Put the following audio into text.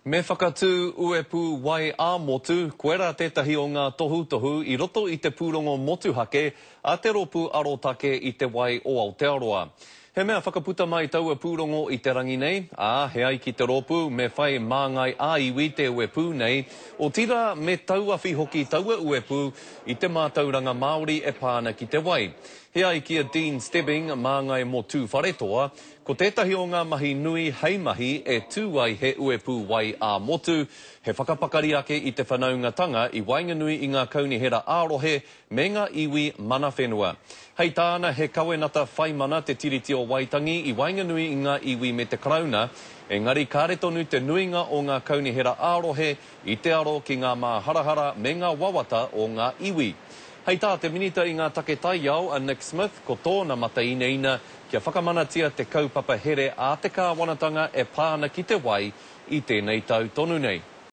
Me whakatū uepū wai ā-motu, koirā tētahi o ngā tohutohu i roto i te pūrongo motuhake a te Rōpū Arotake i te Wai o Aotearoa. He mea whakaputa mai taua pūrongo i te rangi nei, ā, he ai ki te rōpū me whai māngai ā-iwi te uepū nei, otirā me tauawhi hoki taua uepū i te mātauranga Māori e pā ana ki te wai. He ai ki a Dean Stebbing, māngai mō Tūwharetoa, Ko tētahi o ngā mahi nui hei mahi e tū ai he uepū wai ā-motu, he whakapakari ake i te whanaungatanga i waenganui i ngā kaunihera ā-rohe me ngā iwi mana whenua. Hei tāna he kawenata whaimana te Tiriti o Waitangi i waenganui i ngā iwi me te Karauna, engari kāre tonu te nuinga o ngā kaunihera ā-rohe i te aro ki ngā māharahara me ngā wawata o ngā iwi. Hei tā te Minita i ngā Take Taiao a Nick Smith, ko tōna matainaina kia whakamanatia te kaupapa here a te kāwanatanga e pā ana ki te wai i tēnei tau tonu nei.